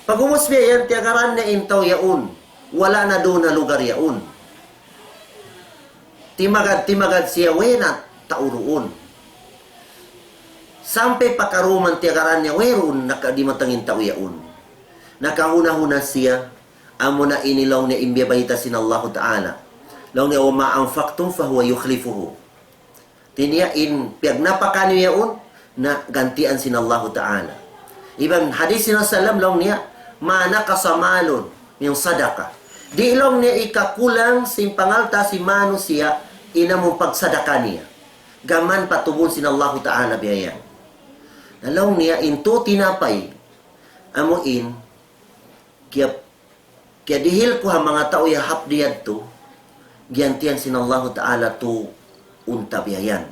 Pag'ubus biya' yan, tiyagaran niya in tau yaun, wala' na duun ha lugar yaun. Timagad-timagad siya, way na tau duun. Sampay pa karuman tiyagaran niya, wayruun nakadimatang in tau yaun. Nakahuna-huna siya, amuna ini laung niya in biyabayta' sin Allahu Ta'ala. Laung niya, وما أنفقتم فهو يخلفه. Hati niya in piyagnapaka niyu yaun, na gantian sin Allahu Ta'ala. Iban hadis sin Rasulullah laung niya, ما نقص مال من صدقة. Di' laung niya ikakulang sin pangalta' sin manusiya' in amu in pagsadaka niya. Gām patubuhun sin Allahu Ta'ala biya' yan. Na laung niya in tū tinapay, amu in, kiya-, kiyadihil ku ha manga tau ya hapdi' yadtu, giyantian sin Allahu Ta'ala tū unta' biya' yan.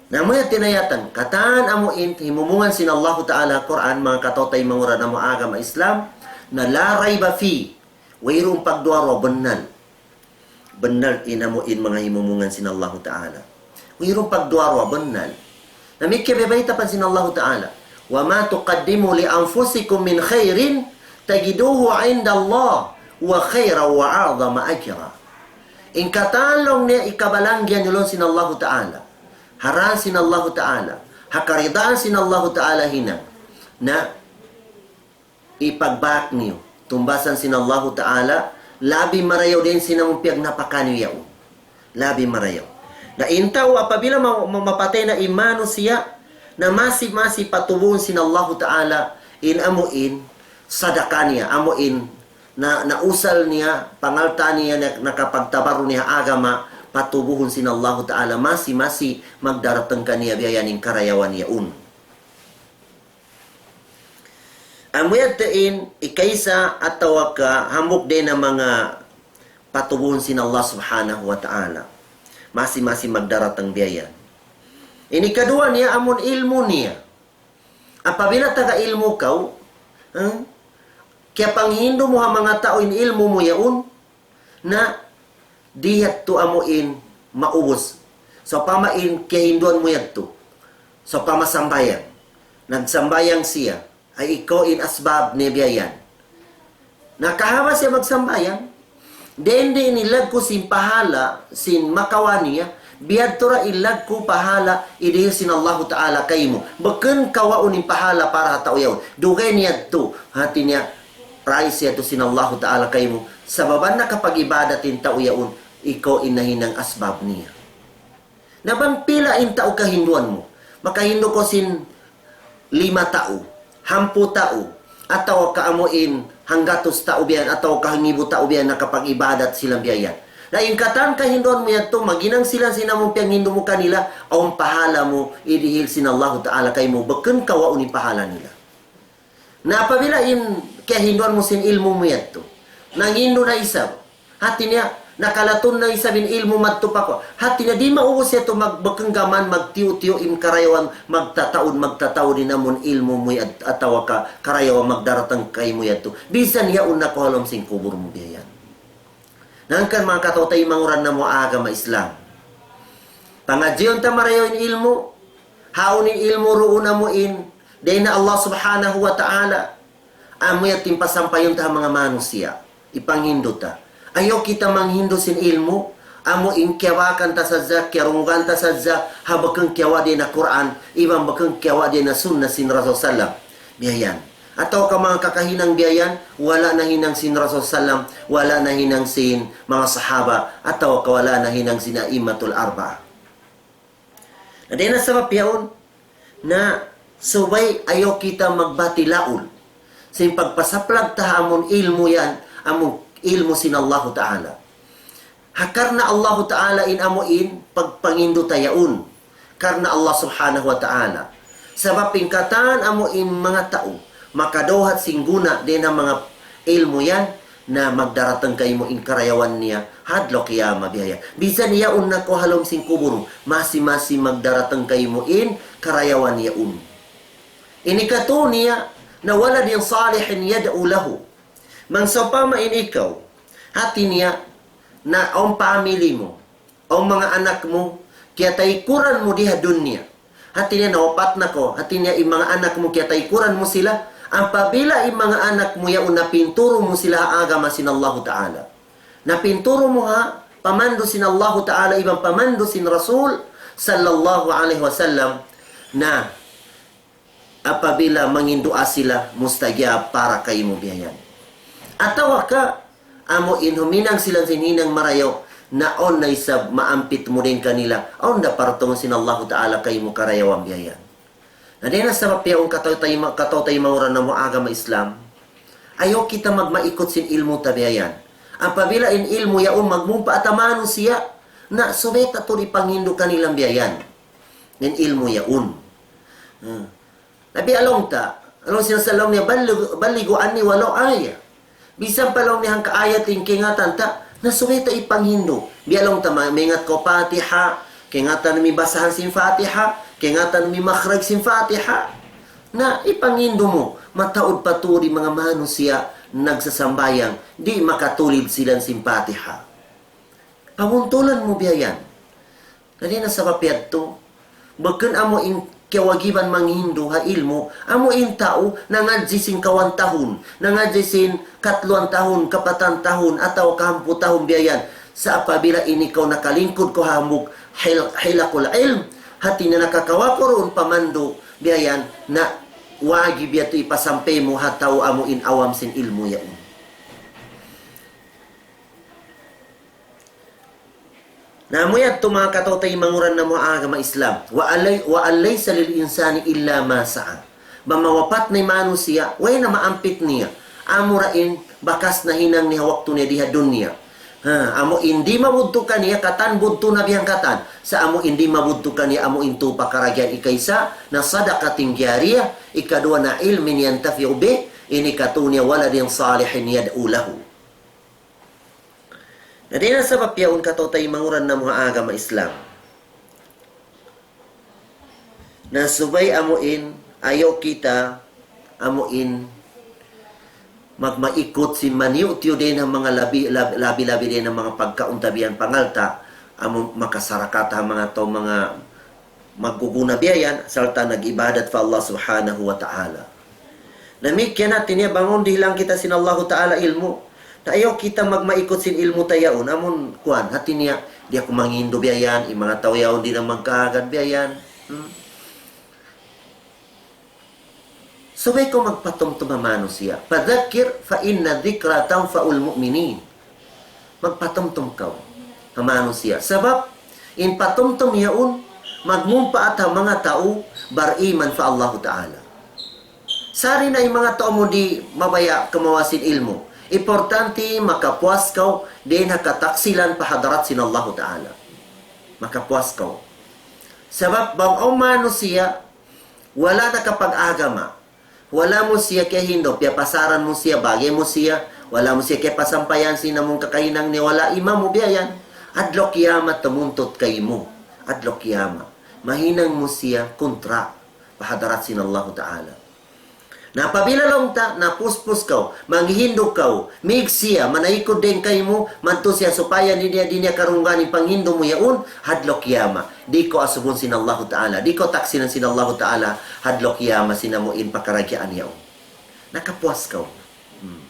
Na amu yan in ayatan, katan amu in himumungan sin Allahu Ta'ala Qur'an, manga kataymanghuran amu agama Islam, na لا ريب فيه, wayruun pagduwa-ruwa, bennal. Bennal in amu in manga himumungan sin Allahu Ta'ala. Wayruun pagduwa-ruwa, bennal. Na mikkiya biyabayta' pa sin Allahu Ta'ala, وما تقدموا لأنفسكم من خير تجدوه عند الله هو خيرا وأعظم أجرا. In katan laung niya ikabalanggiyan niyu laung sin Allahu Ta'ala, ha dān sin Allahu Ta'ala, ha karidaan sin Allahu Ta'ala hinang, na ipagbak niyu, tumbasan sin Allahu Ta'ala, labi marayaw dayn sin amu in piyagnapaka niyu yaun. Labi marayaw. Na in tau apabila ma-, ma-, mapatay na in manusiya', na masi-masi patubuhun sin Allahu Ta'ala, in amu in, sadaka niya, amu in, na, nausal niya, pangalta' niya, na, nakapagtabarru' niya agama, patubuhun sin Allahu Ta'ala, masi-masi magdaratang kaniya biya' yan in karayawan yaun. Amu yadtu in ikaisa atawa ka hambuuk dayn ha manga patubuhun sin Allah Subhanahu wa Ta'ala. Masi-masi magdaratang biya' yan. Ini kaduwa niya amun ilmu' niya. Apabila taga ilmu' kaw, eh, kiyapanghindu' mu ha manga tau in ilmu' mu yaun, na di' yadtu amu in maubus. Sawpama in kiyahinduan mu yadtu. Sawpama sambahayang. Nagsambahayang siya. Ay ikaw in asbab niya biya' yan. Na kahaba' siya magsambahayang. Dayn di' in lagku sin pahala', sin makawa' niya, biya' tuud in lagku pahala', idihil sin Allahu Ta'ala kaymu. Bukun kawaun in pahala' para ha tau yaun. Dugaing niya yadtu, hati niya, prize yadtu sin Allahu Ta'ala kaymu. Sabab nakapag-ibadat in tau yaun, ikaw in nahinang asbab niya. Na bang pila in tau kahinduan mu? Makahindu' kaw sin lima tau, hangpu' tau, atawa ka amu in hanggatus tau biya' yan, atawa ka hangibu tau biya' yan nakapag-ibadat sila biya' yan. Na in katan kahinduan mu yadtu, maghinang sila sin amun piyanghindu' mu kanila, awn pahala mu, idihil sin Allahu Ta'ala kaymu, bukun kawaun in pahala nila. Na apabila in kiyahinduan mu sin ilmu' mu yadtu, nanghindu' na isab, hati niya, nakalatun na isab in ilmu' madtu pa ku. Hati niya, di' maubus yadtu mag-, bukun gaman magtiyu'-tiyu' in karayawan, magtataud, magtataud in amun ilmu' mu yad-, atawa ka karayawan magdaratang kaymu yadtu. Bisan yaun na kaw ha lawm sin kubul mu biya' yan. Na hangkan manga kataw-taymanghuran namu' ha agama Islam. Pangadjiun ta marayaw in ilmu', hawnu in ilmu' duun amu in, dayn ha Allah Subhanahu wa Ta'ala, amu yadtu in pasampayun ta ha manga manusiya', ipanghindu' ta. Ayaw kita manghindu' sin ilmu', amu in kiyawakan ta sadja, kiyarungugan ta sadja, ha bukun kiyawa' dayn ha Qur'an, iban bukun kiyawa' dayn ha sunna sin Rasul sallam. Biya' yan. Atawa ka manga kakahinang biya' yan, wala' nahinang sin Rasul sallam, wala' nahinang sin manga sahaba, atawa ka wala' nahinang sin a'immatul arba'a. Na dayn ha sabab yaun, na subay ayaw kita magbati laul. Sin pagpasaplag ta ha amun ilmu' yan, amun ilmu' sin Allahu Ta'ala. Ha karna' Allahu Ta'ala in amu in pagpanghindu' ta yaun. Karna' Allah Subhanahu wa Ta'ala. Sabab in katan amu in manga tau, makadawhat sin guna dayn ha manga ilmu' yan, na magdaratang kaymu in karayawan niya, ha adlaw qiyamah biya' yan. Bisan yaun na kaw ha lawm sin kubul, masi-masi magdaratang kaymu in karayawan yaun. Ini katu' niya, na waladin salihin yad'u lahu. Bang sawpama in ikaw, hati niya, na awn pamili mu, awn manga anak mu, kiyataykuran mu di ha dunya. Hati niya nawapat na kaw, hati niya in manga anak mu kiyataykuran mu sila, apabila in manga anak mu yaun napinturu mu sila ha agama sin Allahu Ta'ala. Napinturu mu ha pamandu' sin Allahu Ta'ala iban pamandu' sin Rasul sallallahu alayhi wasallam, na apabila mangin duwaa sila, mustajab para kaymu biya' yan. Atawa ka, amu in huminang sila sin hinang marayaw, na awn na isab maampit mu dayn kanila, awn da partungun sin Allahu Ta'ala kaymu karayawan biya' yan. Na dayn ha sabab yaun kataw-taymanghuran namu' ha agama Islam, ayaw kita magmaikut sin ilmu' ta biya' yan. Apabila in ilmu' yaun magmumpaat ha manusiya', na subay ta tuud ipanghindu' kanila biya' yan. In ilmu' yaun. Hmm. Nabi laung ta, laung sin Rasul niya, "Ballighu, ballighu anni walaw ayah." Bisan pa laung niya hangka ayat in kaingatan ta, na subay ta ipanghindu'. Biya' laung ta ma-, maingat kaw Fatiha, kaingatan mi basahan sin Fatiha, kaingatan mi makhraj sin Fatiha. Na ipanghindu' mu, mataud pa tuud in manga manusiya' nagsasambahayang, di' makatulid sila sin Fatiha. Pabuntulan mu biya' yan. Na dayn ha sabab yadtu, bukun amu in kiyawajiban manghindu' ha ilmu', amu in tau nangadji' sin kawhaan tahun, nangadji' sin katluan tahun, kapatan tahun, atawa kahangpu' tahun biya' yan. Sa' apabila in ikaw nakalingkud kaw ha hambuuk hil-, hilaqul ilm, hati niya nakakawa' kaw duun pamandu' biya' yan, na wajib yadtu ipasampay mu ha tau amu in awam sin ilmu' yaun. Na amu yadtu manga kataw-taymanghuran namu' ha agama Islam. Wa alay-, wa an laysa lil insani illa ma sa'a. Bang mawapat na in manusiya', way na maampit niya. Amura in bakas nahinang niya ha waktu niya di ha dunya. Ha, amu in di' mabudtu' kaniya, katan budtu' na biya' hangkatan. Sa' amu in di' mabudtu' kaniya, amu in tū pakaradjaan, ikaisa, na sadaqatin jariyah, ikaduwa na ilmin yantafi'u bih, ini katu' niya waladin salihin yad'u lahu. Na dayn ha sabab yaun kataw-taymanghuran namu' ha agama Islam. Na subay amu in, ayaw kita, amu in, magmaikut sin maniyu'-tiyu' dayn ha manga labi, lab-, labi-labi dayn ha manga pagkaun ta biya' yan pangalta', amu makasarakat ha manga tau manga magguguna biya' yan, sarta' nag-ibadat pa Allah Subhanahu wa Ta'ala. Damikkiyan hati niya bang awn dihilan kita sin Allahu Ta'ala ilmu', na ayaw kita magmaikut sin ilmu' ta yaun, amun kuwan, hati niya, di' aku manghindu' biya' yan, in manga tau yaun di' na magkaagad biya' yan. Hmm? Subay kaw magpatumtum ha manusiya'. فذكر فإن الذكرى تنفع المؤمنين. Magpatumtum kaw ha manusiya'. Sabab, in patumtum yaun, magmumpaat ha manga tau bariman pa Allahu Ta'ala. Sari na in manga tau mu di' mabaya' kamawa' sin ilmu'. Importante makapuas kaw dayn ha kataksilan pa hadarat sin Allahu Ta'ala. Makapuas kaw. Sabab bang awn manusiya', wala' nakapag-agama, wala' mu siya kiyahindu', piyapasaran mu siya, bagi mu siya, wala' mu siya kiyapasampayan sin amun kakahinang niya, wala' iman mu biya' yan. Adlaw kiyamat tumuntut kaymu. Adlaw kiyamat. Mahinang mu siya kuntra pa hadarat sin Allahu Ta'ala. Na apabila laung ta, napuspus kaw, manghindu' kaw, mig siya, manaykud dayn kaymu, madtu siya supaya di' niya, di' niya karungugan in panghindu' mu yaun, ha adlaw kiyamat. Di' kaw asubun sin Allahu Ta'ala, di' kaw taksilan sin Allahu Ta'ala, ha adlaw kiyamat sin amu in pakaragyaan yaun. Nakapuas kaw. Hmm.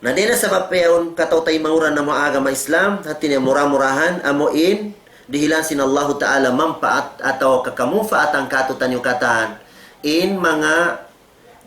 Na dayn ha sabab yaun kataw-taymanghuran namu' agama Islam, hati niya mura-murahan, amu in, dihilan sin Allahu Ta'ala manpaat atawa kakamunpaatan kātu'niyu katan, in manga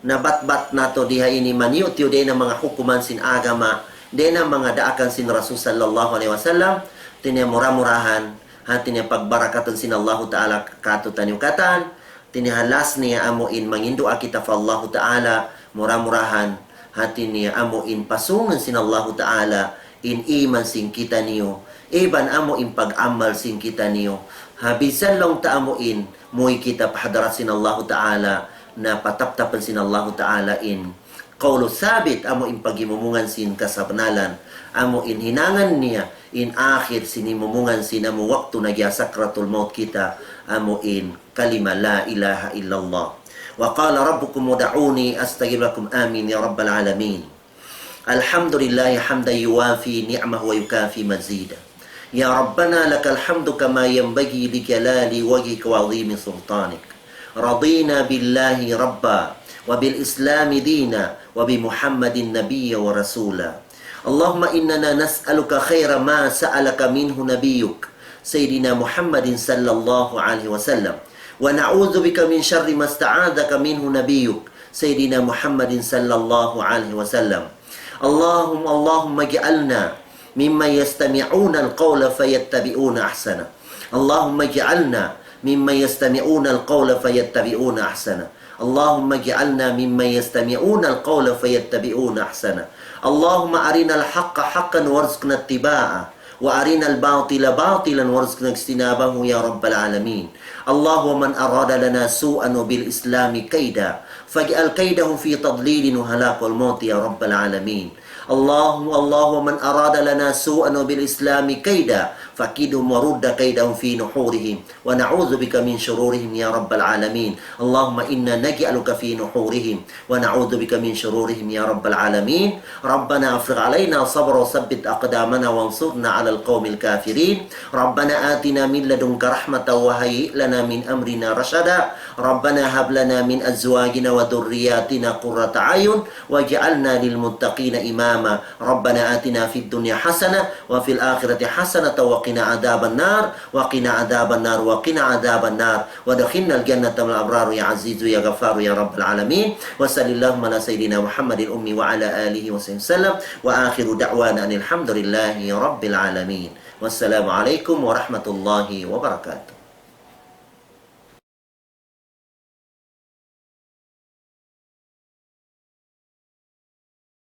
nabatbat natu' di ha ini maniyu'-tiyu' dayn ha manga hukuman sin agama, dayn ha manga daakan sin Rasul sallallahu alayhi wasallam, hati niya mura-murahan, hati niya pagbarakatun sin Allahu Ta'ala kātu'niyu katan, hati niya ha last niya amu in manghindu' kita pa Allahu Ta'ala, mura-murahan, hati niya amu in pasungun sin Allahu Ta'ala, in iman sin kitaniyu, iban amu in pag-amal sin kitaniyu. Ha bisan laung ta amu in, muwi' kita pa hadarat sin Allahu Ta'ala, na pataptapan sin Allahu Ta'ala in qawlu sabit, amu in paghimumungan sin kasabnalan, amu in hinangan niya, in akhir sin himumungan sin amu waktu nagiya sakratul maut kita, amu in kalima la ilaha illallah. وقال ربكم ادعوني أستجب لكم. آمين يا رب العالمين. الحمد لله حمدا يوافي نعمه ويكافي مزيده. يا ربنا لك الحمد كما ينبغي لجلال وجهك وعظيم سلطانك. رضينا بالله ربا وبالإسلام دينا وبمحمد نبيا ورسولا. اللهم إننا نسألك خير ما سألك منه نبيك سيدنا محمد صلى الله عليه وسلم، ونعوذ بك من شر ما استعاذك منه نبيك سيدنا محمد صلى الله عليه وسلم. اللهم، اللهم اجعلنا ممن يستمعون القول فيتبعون أحسنه. اللهم اجعلنا ممن يستمعون القول فيتبعون أحسنه. اللهم اجعلنا ممن يستمعون القول فيتبعون أحسنه. اللهم أرنا الحق حقا وارزقنا اتباعه، وأرنا الباطل باطلا وارزقنا اجتنابه يا رب العالمين. اللهم من أراد لنا سوءا وبالإسلام كيدا فاجعل كيده في تضليل وهلاك والموت يا رب العالمين. اللهم، اللهم من أراد لنا سوءا وبالإسلام كيدا فكيدهم ورد كيدهم في نحورهم ونعوذ بك من شرورهم يا رب العالمين. اللهم إنا نجعلك في نحورهم ونعوذ بك من شرورهم يا رب العالمين. ربنا أفرغ علينا صبرا وثبت أقدامنا وانصرنا على القوم الكافرين. ربنا آتنا من لدنك رحمة وهيئ لنا من أمرنا رشدا. ربنا هب لنا من أزواجنا وذرياتنا قرة أعين واجعلنا للمتقين إماما. ربنا آتنا في الدنيا حسنة وفي الآخرة حسنة وقنا عذاب النار، وقنا عذاب النار، وقنا عذاب النار، وأدخلنا الجنة مع الأبرار يا عزيز يا غفار يا رب العالمين. وصل اللهم على سيدنا محمد الأمي وعلى آله وصحبه وسلم، وآخر دعوانا أن الحمد لله رب العالمين. والسلام عليكم ورحمة الله وبركاته.